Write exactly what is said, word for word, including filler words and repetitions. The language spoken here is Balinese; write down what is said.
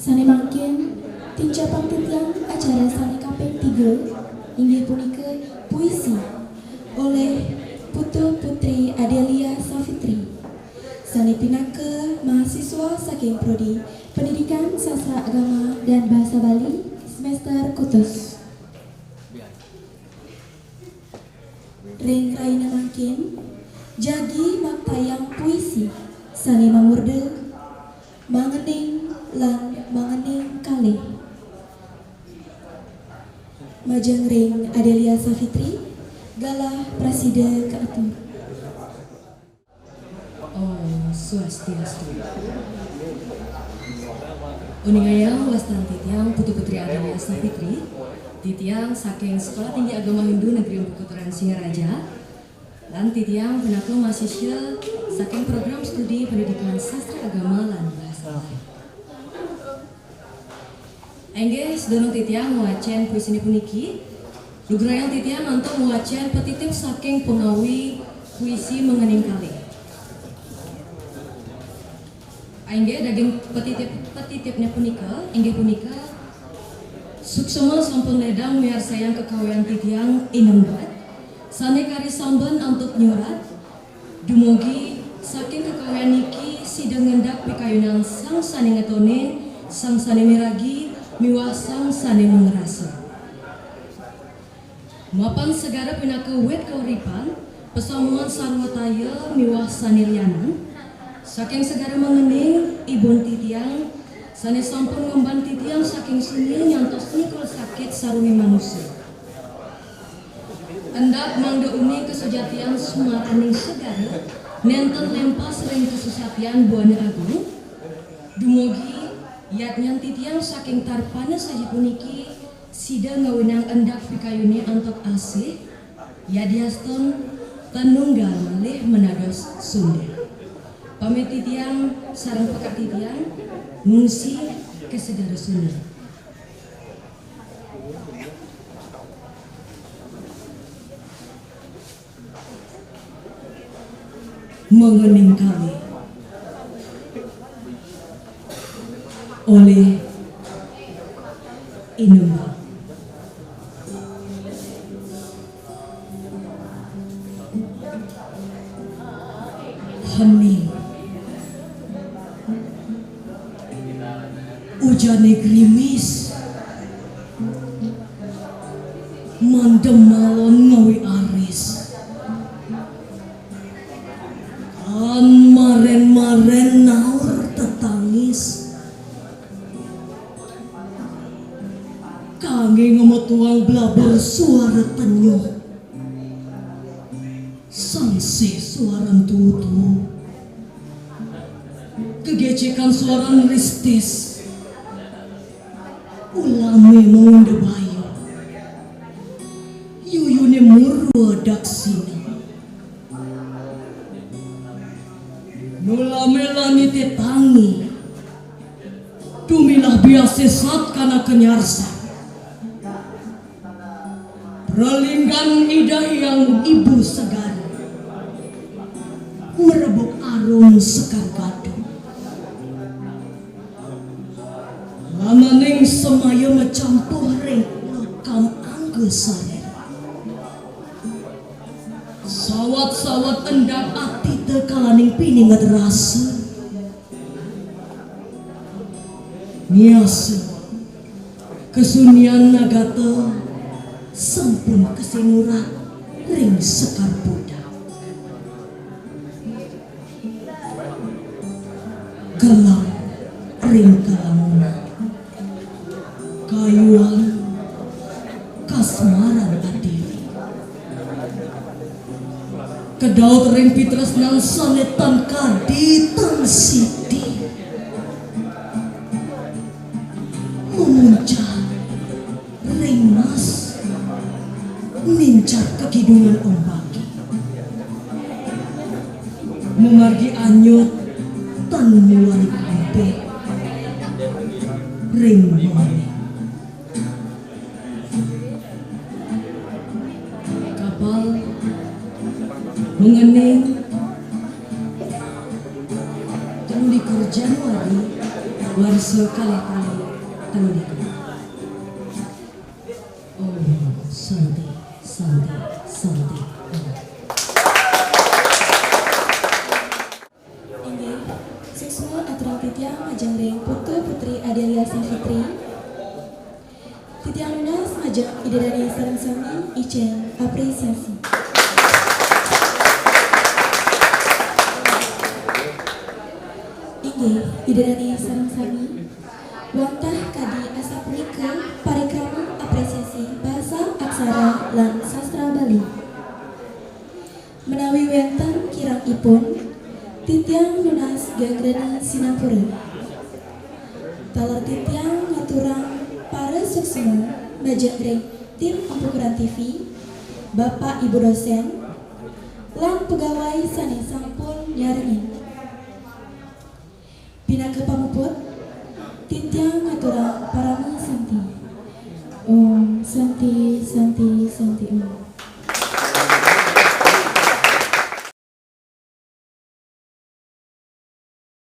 Sané mangkin, tincapang titiang acara sané kaping tiga, inggih punika puisi olih Putu Putri Adelia Safitri, sané pinaka mahasiswa saking Prodi Pendidikan Sastra Agama dan Bahasa Bali semester kutus. Ring rahina mangkin, jagi maktayang puisi sané mamurda Mangening lan Mangening Kalih. Majeng ring Adelia Safitri, galah prasida kaatur. Om Swastiastu. Uningayang wastan titiang Putu Putri Adelia Safitri, titiang saking Sekolah Tinggi Agama Hindu Negeri Empu Keturan Singaraja, lan titiang pinaka mahasiswa saking Program Studi Pendidikan Sastra Agama lan Bahasa Bali. Inggih, sadurung titiang ngwacén puisiné puniki, lugrayang titiang antuk ngwacén petitip saking pangawi puisi Mangening Kalih. Inggih, daging petitip, petitipnya punika, inggih punika, suksma sampun ledang miarsayang kakawian titiang I Nembat, sané kari samban antuk nyurat, dumugi saking kakawian niki sida ngendak pikayunan sang sané ngetonin, sang sané miragi, miwah sang sané mangrasa. Mapan segara pinaka wit kauripan, pasamuan sarwa taya miwah sané lianan, saking segara Mangening, ibun titiang, sané sampun ngemban titiang saking sunyi nyantos nyikul sakit sarwi manusa. Endak mangda uning kasujatian sumaraning segara, nénten lempas ring kasusatian buana agung. Dumugi, yadnyan titiang saking tarpana saji puniki, sida ngawinang endak pikayuné antuk asih, yadiastun tan nunggal malih manados sunda. Pamit titiang sareng pekak titiang, ngungsi ka segara sunda. Mangening Kalih olih I Nembat. Hening. Ujané grimis. Mandem malon ngawi aris. Kan marén-marén naur tetangis. Kanggé ngametuang blabur suara tenyuh. Sangsih suaran tutu. Gegécékan suaran ristis. Ulamé mangunda bayu. Yuyuné murwa daksina. Nulamé lanité tangi. Tumilah biasé sat kana kanyarsa. Pralinggan Ida Hyang Ibu Segara. Ngrebuk arum Sekar Gadung. Lamaning semaya macampuh ring lokam angga saréra. Sawat-sawat endak atita kalaning pininget rasa. Miasa, kasunyian nagata sampun kasinurat ring Sekar Budak. Kelang ring kelangunan. Kayuan kasmaran adiri. Kedaut ring pitresnan sané tan kadi tan sidi. Mamuncal ring mas, nincar kakidungan ombake. Mamargi anyut tan muani kampih ring mane. Kapal Mangening, telu likur Januari, warsa kalih tali Assalamualaikum. Oh, Saudi, Saudi, Saudi. Inggih, suksma aturang titiang majeng ring Putu Putri Adelia Safitri. Titiang nunas majeng Ida Dane sareng sami icen apresiasi. Inggih, Ida Dane sareng sami, wantah kadi asapunika parikrama apresiasi bahasa aksara lan sastra Bali. Menawi wenten kirangipun, titiang nunas geng rena sinampura. Taler titiang ngaturang parasuksma majeng ring tim Empu Keran T V, Bapak Ibu dosen, lan pegawai sane sampun nyarengin. Pinaka pamuput, titiang ngaturang